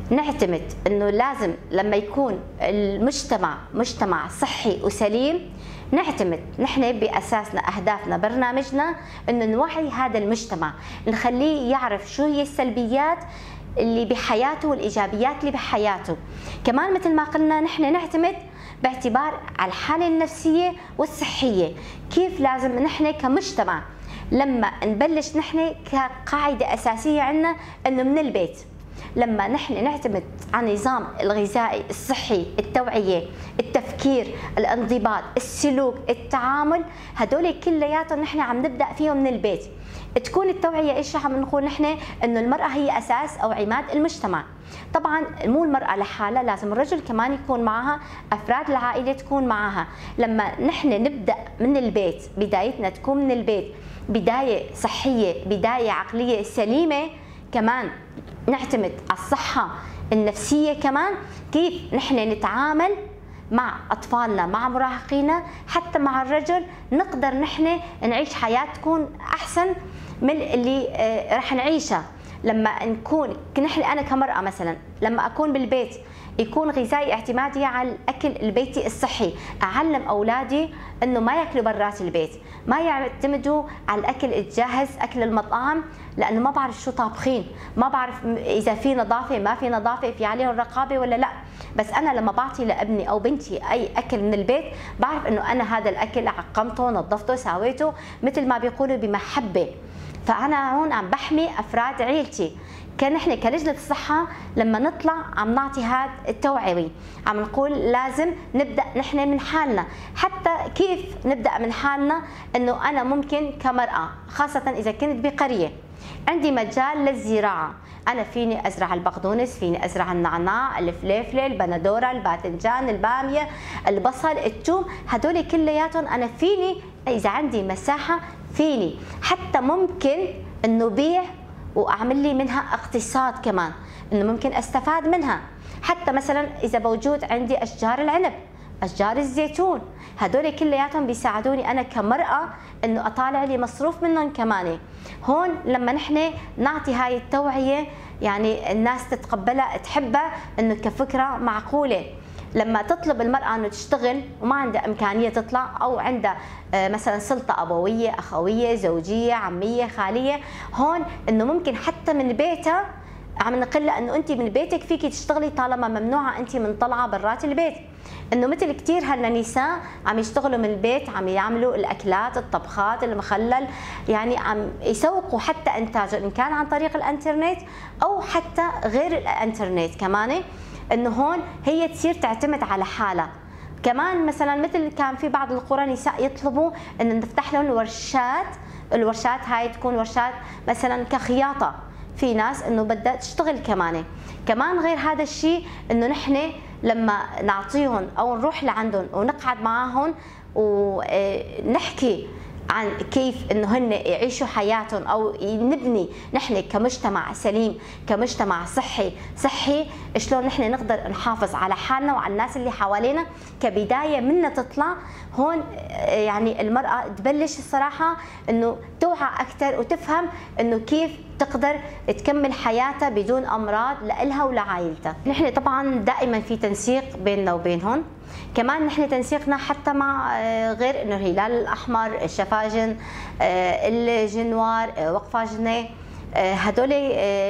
نعتمد انه لازم لما يكون المجتمع مجتمع صحي وسليم، نعتمد نحن باساسنا اهدافنا برنامجنا انه نوعي هذا المجتمع، نخليه يعرف شو هي السلبيات اللي بحياته والايجابيات اللي بحياته. كمان مثل ما قلنا نحن نعتمد باعتبار على الحالة النفسية والصحية، كيف لازم نحن كمجتمع لما نبلش نحن كقاعدة اساسية عندنا انه من البيت، لما نحن نعتمد على النظام الغذائي الصحي، التوعية، التفكير، الانضباط، السلوك، التعامل، هدول كلياتهم نحن عم نبدأ فيهم من البيت. تكون التوعية ايش عم نقول نحن؟ انه المرأة هي اساس او عماد المجتمع. طبعا مو المرأة لحالها، لازم الرجل كمان يكون معها، افراد العائلة تكون معها. لما نحن نبدأ من البيت، بدايتنا تكون من البيت، بداية صحية، بداية عقلية سليمة، كمان نعتمد على الصحة النفسية، كمان كيف نحن نتعامل مع أطفالنا، مع مراهقينا، حتى مع الرجل، نقدر نحن نعيش حياة تكون أحسن من اللي رح نعيشها. لما نكون نحن، أنا كمرأة مثلا لما أكون بالبيت يكون غذائي اعتمادي على الأكل البيتي الصحي، أعلم أولادي أنه ما يأكلوا برات البيت، ما يعتمدوا على الأكل الجاهز، أكل المطاعم، لأنه ما بعرف شو طابخين، ما بعرف إذا في نظافة ما في نظافة، في عليهم رقابة ولا لا. بس أنا لما بعطي لابني أو بنتي أي أكل من البيت بعرف أنه أنا هذا الأكل عقمته، نظفته، سويته مثل ما بيقولوا بمحبة. فأنا هون عم بحمي أفراد عيلتي. كنحن كلجنة الصحة لما نطلع عم نعطي هذا التوعوي، عم نقول لازم نبدأ نحن من حالنا. حتى كيف نبدأ من حالنا؟ إنه أنا ممكن كمرأة، خاصة إذا كنت بقرية، عندي مجال للزراعة، أنا فيني أزرع البقدونس، فيني أزرع النعناع، الفليفلة، البندورة، الباذنجان، البامية، البصل، الثوم، هدول كلياتهم أنا فيني إذا عندي مساحة فيني حتى ممكن إنه بيع وأعمل لي منها اقتصاد كمان، إنه ممكن أستفاد منها. حتى مثلا إذا موجود عندي أشجار العنب، أشجار الزيتون، هدول كلياتهم بيساعدوني أنا كمرأة إنه أطالع لي مصروف منهم كمان. هون لما نحن نعطي هاي التوعية يعني الناس تتقبلها، تحبها، إنه كفكرة معقولة. لما تطلب المرأة أنه تشتغل وما عندها إمكانية تطلع، أو عندها مثلا سلطة أبوية، أخوية، زوجية، عمية، خالية، هون أنه ممكن حتى من بيتها عم نقول لها أنه أنت من بيتك فيكي تشتغلي طالما ممنوعة أنت من طلعة برات البيت. أنه مثل كثير هلا نساء عم يشتغلوا من البيت، عم يعملوا الأكلات، الطبخات، المخلل، يعني عم يسوقوا حتى إنتاجهم إن كان عن طريق الإنترنت أو حتى غير الإنترنت كمان. انه هون هي تصير تعتمد على حالها. كمان مثلا مثل كان في بعض القرى نساء يطلبوا انه نفتح لهم ورشات، الورشات هاي تكون ورشات مثلا كخياطه، في ناس انه بدها تشتغل كمان. كمان غير هذا الشيء انه نحن لما نعطيهم او نروح لعندهم ونقعد معاهم ونحكي عن كيف انه هن يعيشوا حياتهم، او نبني نحن كمجتمع سليم، كمجتمع صحي، شلون نحن نقدر نحافظ على حالنا وعلى الناس اللي حوالينا. كبداية منا تطلع هون يعني المراة تبلش الصراحة انه توعى اكثر وتفهم انه كيف تقدر تكمل حياتها بدون امراض لإلها ولعائلتها. نحن طبعا دائما في تنسيق بيننا وبينهم، كمان نحن تنسيقنا حتى مع غير انه الهلال الاحمر، الشفاجن، الجنوار، وقفه جنيه، هدول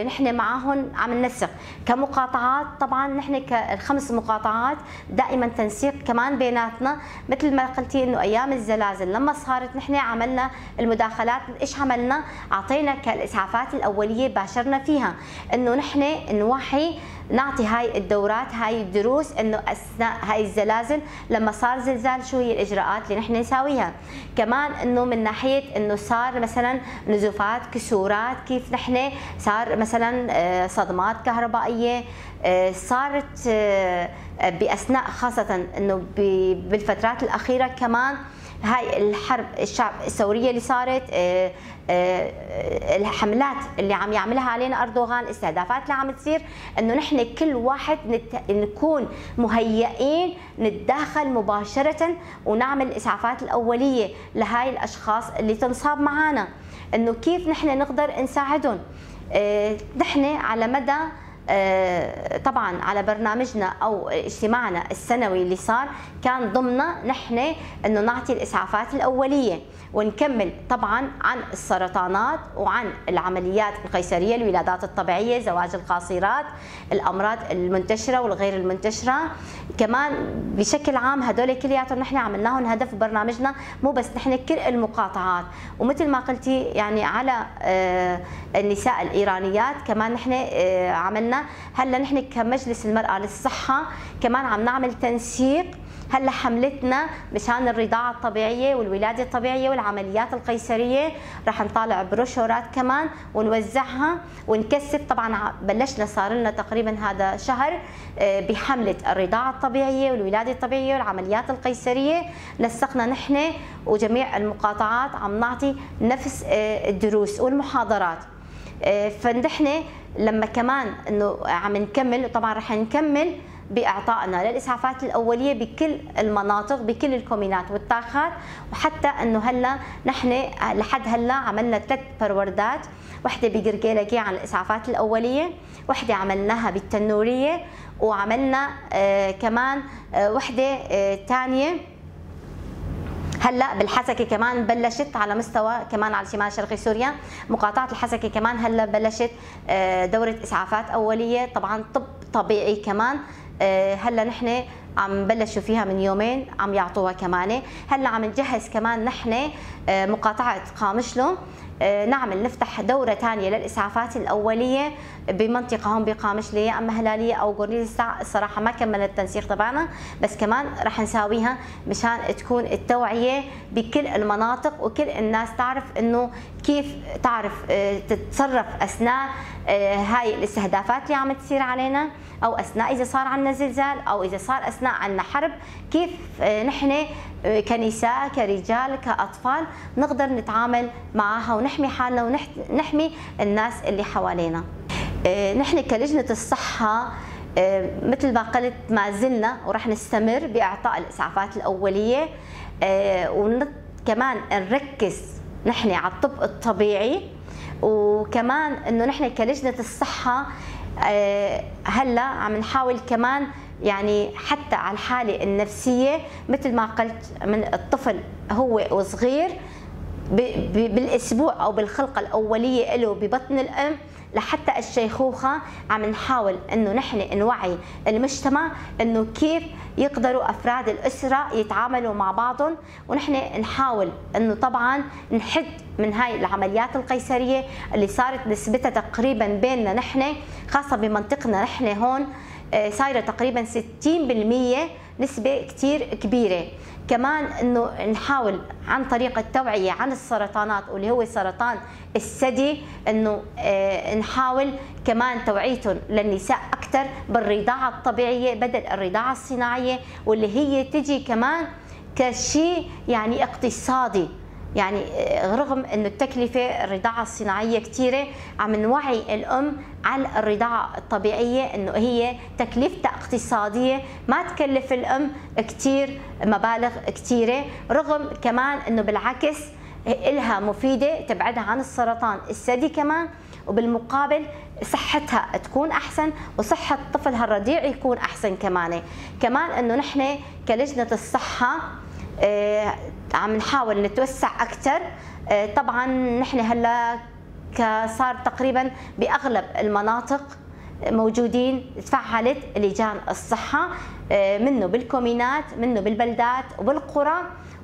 نحن معاهم عم ننسق كمقاطعات. طبعا نحن كالخمس مقاطعات دائما تنسيق كمان بيناتنا. مثل ما قلتي انه ايام الزلازل لما صارت نحن عملنا المداخلات، ايش عملنا؟ اعطينا كالاسعافات الاولية، باشرنا فيها انه نحن نوحي، نعطي هاي الدورات، هاي الدروس، انه اثناء هاي الزلازل لما صار زلزال شو هي الاجراءات اللي نحن نساويها. كمان انه من ناحية انه صار مثلا نزوفات، كسورات، كيف نحن صار مثلا صدمات كهربائية صارت باثناء، خاصة انه بالفترات الاخيرة كمان هاي الحرب الشعب السورية اللي صارت، الحملات اللي عم يعملها علينا أردوغان، الاستهدافات اللي عم تصير، انه نحن كل واحد نكون مهيئين نتداخل مباشرة ونعمل الإسعافات الأولية لهاي الأشخاص اللي تنصاب معنا، انه كيف نحن نقدر نساعدهم. نحن على مدى طبعا على برنامجنا او اجتماعنا السنوي اللي صار كان ضمنا نحن انه نعطي الاسعافات الاولية ونكمل طبعا عن السرطانات وعن العمليات القيصريه، الولادات الطبيعية، زواج القاصرات، الامراض المنتشرة والغير المنتشرة، كمان بشكل عام هدول كلياتهم نحن عملناهم هدف برنامجنا، مو بس نحن، كل المقاطعات. ومثل ما قلتي يعني على النساء الايرانيات كمان نحن عملنا. هلا نحن كمجلس المرأة للصحة كمان عم نعمل تنسيق هلا حملتنا مشان الرضاعة الطبيعية والولادة الطبيعية والعمليات القيصرية، رح نطالع بروشورات كمان ونوزعها ونكثف. طبعا بلشنا صار لنا تقريبا هذا شهر بحملة الرضاعة الطبيعية والولادة الطبيعية والعمليات القيصرية، نسقنا نحن وجميع المقاطعات عم نعطي نفس الدروس والمحاضرات. فنحن لما كمان انه عم نكمل، وطبعا رح نكمل باعطائنا للاسعافات الاولية بكل المناطق بكل الكومينات والطاخات. وحتى انه هلا نحن لحد هلا عملنا 3 بروردات، وحده بقرقيلكي عن الاسعافات الاولية، وحده عملناها بالتنوريه، وعملنا كمان وحده ثانية هلا بالحسكه كمان بلشت على مستوى كمان على شمال شرقي سوريا، مقاطعه الحسكه كمان هلا بلشت دوره اسعافات اوليه، طبعا طب طبيعي كمان هلا نحن عم بلشوا فيها من يومين عم يعطوها كمان. هلا عم نجهز كمان نحن مقاطعه قامشلو، نعمل نفتح دورة ثانية للإسعافات الأولية بمنطقة هون بقامشلي، أما هلالية أو قرنيس. الصراحة ما كملنا التنسيق تبعنا، بس كمان رح نساويها مشان تكون التوعية بكل المناطق وكل الناس تعرف إنه كيف تعرف تتصرف أثناء هاي الاستهدافات اللي عم تصير علينا، أو أثناء إذا صار عندنا زلزال، أو إذا صار أثناء عندنا حرب، كيف نحن كنساء كرجال كأطفال نقدر نتعامل معها ونحمي حالنا ونحمي الناس اللي حوالينا. نحن كلجنة الصحة مثل ما قلت ما زلنا ورح نستمر بإعطاء الإسعافات الأولية، وكمان نركز نحن على الطب الطبيعي. وكمان انه نحن كلجنة الصحة هلا عم نحاول كمان يعني حتى على الحالة النفسية، مثل ما قلت من الطفل هو وصغير بالأسبوع أو بالخلقة الأولية له ببطن الأم لحتى الشيخوخة، عم نحاول إنه نحن نوعي المجتمع إنه كيف يقدروا أفراد الأسرة يتعاملوا مع بعضهم، ونحن نحاول إنه طبعا نحد من هاي العمليات القيصرية اللي صارت نسبتها تقريبا بيننا نحن خاصة بمنطقنا نحن هون صايرة تقريبا 60%، نسبة كتير كبيرة. كمان انه نحاول عن طريق التوعية عن السرطانات واللي هو سرطان الثدي، انه نحاول كمان توعيتهم للنساء اكثر بالرضاعة الطبيعية بدل الرضاعة الصناعية، واللي هي تجي كمان كشيء يعني اقتصادي، يعني رغم انه التكلفة الرضاعة الصناعية كثيرة، عم نوعي الام على الرضاعة الطبيعية انه هي تكلفتها اقتصادية، ما تكلف الام كثير مبالغ كثيرة، رغم كمان انه بالعكس إلها مفيدة تبعدها عن السرطان الثدي كمان، وبالمقابل صحتها تكون احسن وصحة طفلها الرضيع يكون احسن كمان. كمان انه نحن كلجنه الصحة عم نحاول نتوسع اكثر. طبعا نحن هلا صار تقريبا باغلب المناطق موجودين، تفعلت لجان الصحة منه بالكومينات منه بالبلدات وبالقرى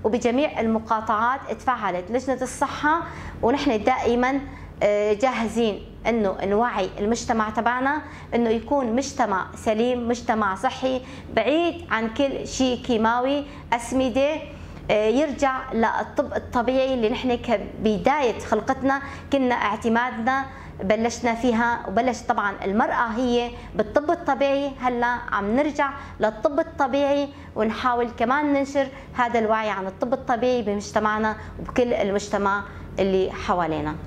وبجميع المقاطعات تفعلت لجنة الصحة، ونحن دائما جاهزين انه نوعي المجتمع تبعنا انه يكون مجتمع سليم، مجتمع صحي، بعيد عن كل شيء كيماوي، اسمده، يرجع للطب الطبيعي اللي نحن كبداية خلقتنا كنا اعتمادنا بلشنا فيها، وبلش طبعا المرأة هي بالطب الطبيعي. هلا عم نرجع للطب الطبيعي ونحاول كمان ننشر هذا الوعي عن الطب الطبيعي بمجتمعنا وبكل المجتمع اللي حوالينا.